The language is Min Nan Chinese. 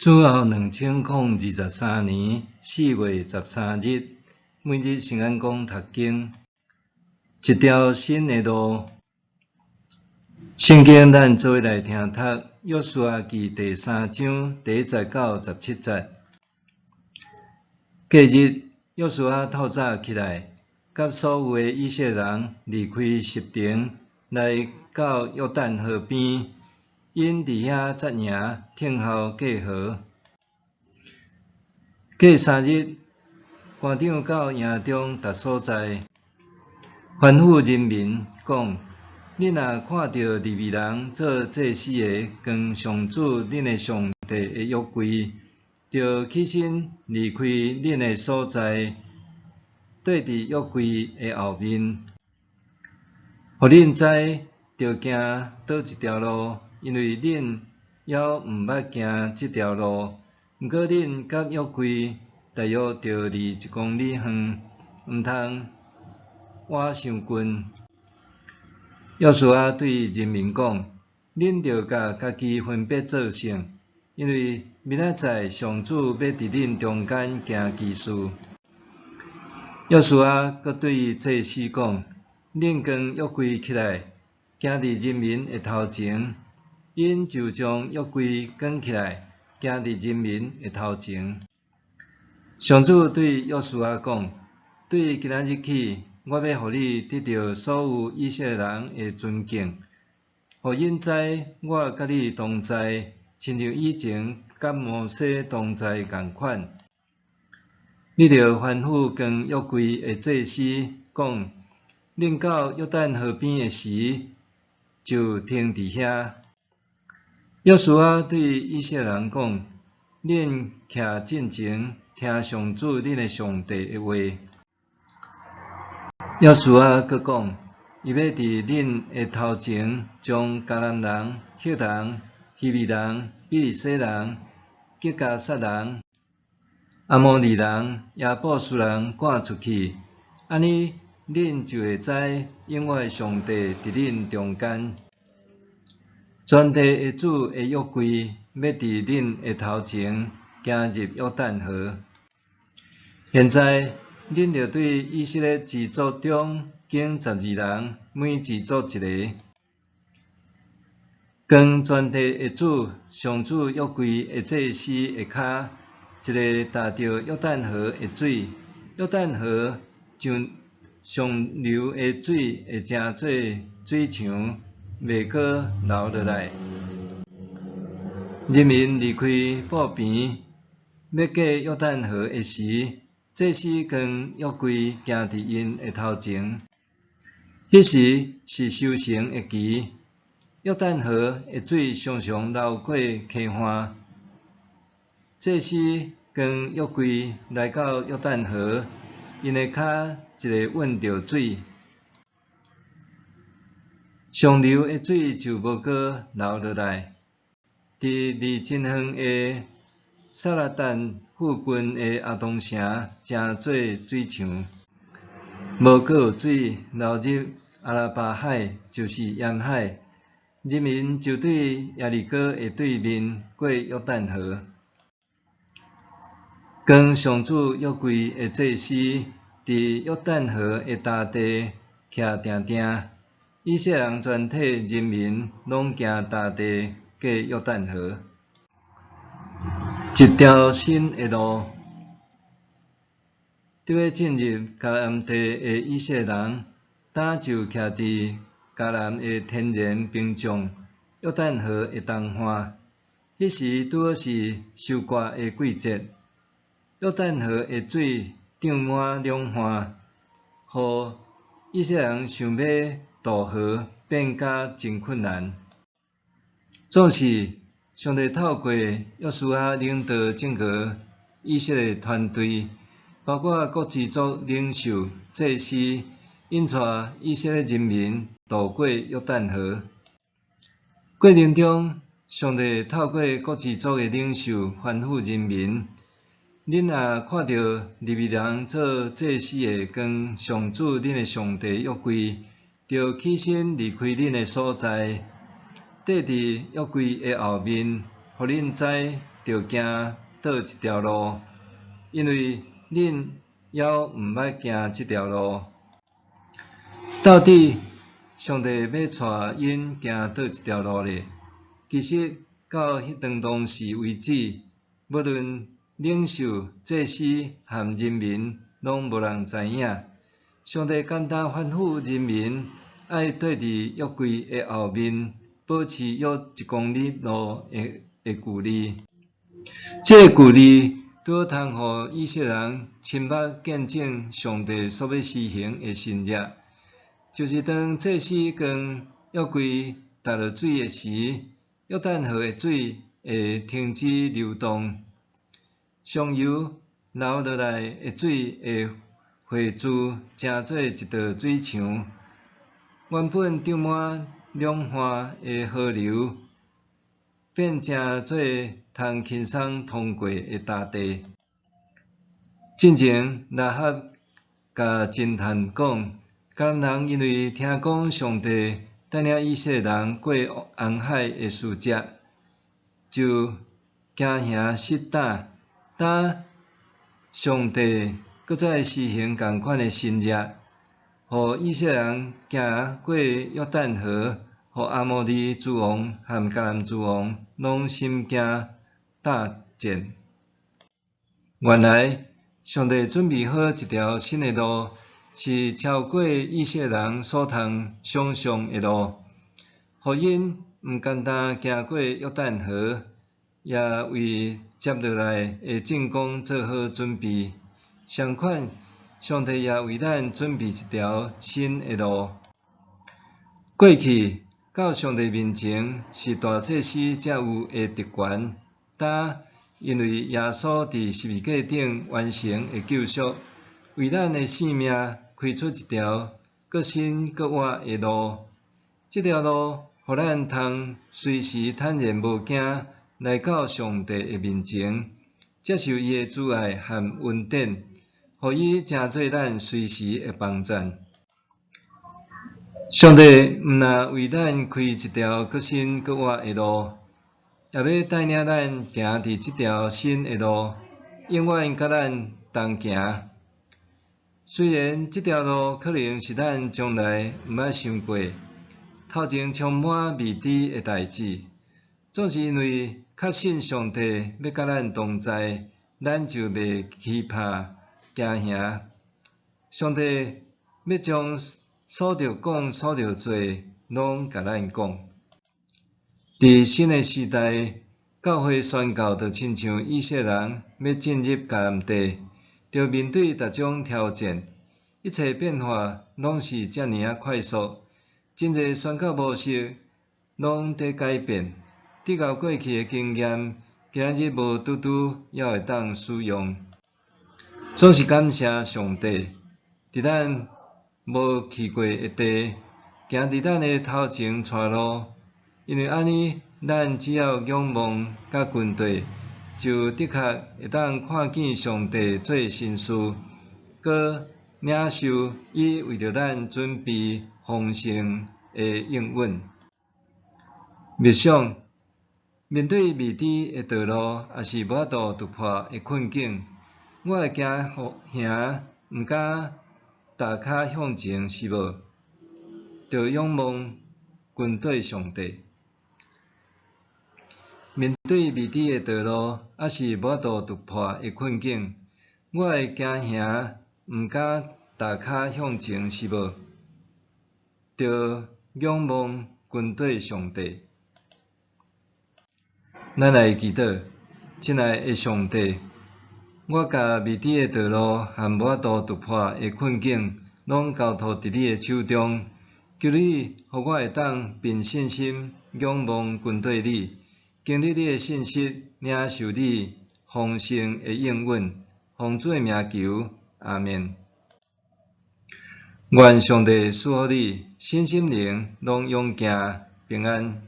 主後2023年4月13日，每日聖安講讀經，一條新的路。聖經咱做伙來聽讀《約書亞記》第三章第一節到17節。隔日，約書亞透早起來，佮所有的以色列人離開實亭，來到約旦河邊，𪜶佇遐紮營，等候過河。過3日，官長到營中逐所在，吩咐人民講：恁若看著利未人做祭司的，扛上主恁的上帝的約櫃，著起身離開恁的所在，綴佇約櫃的後面，予恁知著行佗一條路，因為恁猶毋捌行這條路。毋過恁佮約櫃大約著離一公里遠，毋通倚傷近。約書亞對人民講：恁著共家己分別做聖，因為明仔載上主欲佇恁中間行奇事。約書亞閣對祭司講：恁扛約櫃起來，行佇人民的頭前。𪜶就將約櫃扛起來，行佇人民的頭前。上主對約書亞講：對今仔日起，我欲予你得著所有以色列人的尊敬，予𪜶知我佮你同在，親像以前佮摩西同在仝款。你著吩咐扛約櫃的祭司講：恁到約旦河邊的時，就停佇遐。約書亞對以色列人講：恁徛進前，聽上主恁的上帝的話。約書亞閣講：伊欲佇恁的頭前，將迦南人、赫人、希未人、比利洗人、吉迦撒人、阿摩利人、耶布斯人趕出去，按呢，恁就會知永活的上帝佇恁中間。全地的主的約櫃欲佇恁的頭前行入約旦河。現在，恁著對以色列支族中揀12人，每支族一个，扛全地的主上主約櫃的祭司的跤，一个踏著約旦河的水，約旦河上上流的水會成做水牆，袂閣流落來。人民離開布棚，欲過約旦河的時，祭司扛約櫃行佇𪜶的頭前。彼時是收成的期，約旦河的水常常流過溪岸。祭司扛約櫃來到約旦河，𪜶的跤一个穩著水，上流的水就無閣流落來。佇離真遠的撒勒但附近的亞當城，成做水牆，無閣有水流入阿拉巴海，就是鹽海。人民就對耶利哥的對面過約旦河。扛上主約櫃的祭司，佇約旦河的乾地徛定定，以色列人全體人民攏行乾地過約旦河。一條新的路，佇欲進入迦南地的以色列人，早就徛佇迦南的天然屏障約旦河的東岸。彼時拄好是收割的季節，約旦河的水漲滿兩岸，予以色列人想欲渡河變甲真困難。總是上帝透過約書亞領導整個以色列團隊，包括各支族領袖、祭司，𪜶帶以色列人民渡過約旦河。過程中，上帝透過各支族的領袖吩咐人民：恁若看著利未人做祭司的扛上主恁的上帝約櫃，著起身離開恁的所在，綴佇約櫃的後面，予恁知著行佗一條路，因為恁猶毋捌行這條路。到底上帝欲帶𪜶行佗一條路咧？其實到彼當當時為止，無論領袖、祭司和人民，攏無人知影。上帝簡單吩咐人民愛綴佇約櫃的後面，保持約一公里路的距離。這个距離拄好通予以色列人親目見證上帝所欲施行的神蹟，就是當祭司扛約櫃踏落水的時，約旦河的水會停止流動，上游流落來的水會匯聚成做一道水牆，原本漲滿兩岸的河流，變成做通輕鬆通過的大地。進前喇合共偵探講，迦南人因為聽講上帝帶領以色列人過紅海的事跡，就驚惶失膽。當上帝閣再施行仝款的神蹟，予以色列人行過約旦河，予亞摩利諸王和迦南諸王攏心驚膽戰。原來上帝準備好一條新的路，是超過以色列人所通想像的路，予𪜶毋單單行過約旦河，也為接落來的進攻做好準備。相款，上帝也為咱準備一條新的路。過去到上帝面前是大祭司才有的特權，但因為耶穌佇十字架頂完成的救贖，為咱的性命開出一條閣新閣活的路。這條路予咱通隨時坦然無驚來到上帝的面前，接受伊的慈愛和恩典，予伊成做咱隨時的幫贊。上帝毋但為咱開一條閣新閣活的路，也欲帶領咱行佇這條新的路，永遠佮咱同行。雖然這條路可能是咱從來毋捌想過，頭前充滿未知的代誌，總是因為確信上帝欲佮咱同在，咱就袂懼怕驚惶。上帝欲將所著講、所著做，攏共咱講。佇新的時代，教會宣教就親像以色列人欲進入迦南地，著面對逐種挑戰，一切變化攏是遮爾仔快速，真濟宣教模式攏佇改變，得到過去的經驗，今仔日無拄拄猶會當使用。總是感謝上帝，佇咱無去過的地，行佇咱的頭前帶路，因為按呢，咱只要仰望佮跟綴，就的確會當看見上帝做神事，閣領受伊為著咱準備豐盛的應允。默想，面對未知的道路，抑是無法度突破的困境，我會驚惶，毋敢踏跤向前，是無？著仰望跟綴上帝。面對未知的道路，抑是無法度突破的困境，我會驚惶，毋敢踏跤向前，是無？著仰望跟綴上帝。咱來祈禱，親愛的上帝，我共未知的道路和無法度突破的困境，攏交託佇你的手中。求你，予我會當憑信心仰望跟綴你，經歷你的信實，領受你豐盛的應允。奉主的名求，阿們。願上帝賜福你，身心靈攏勇健平安。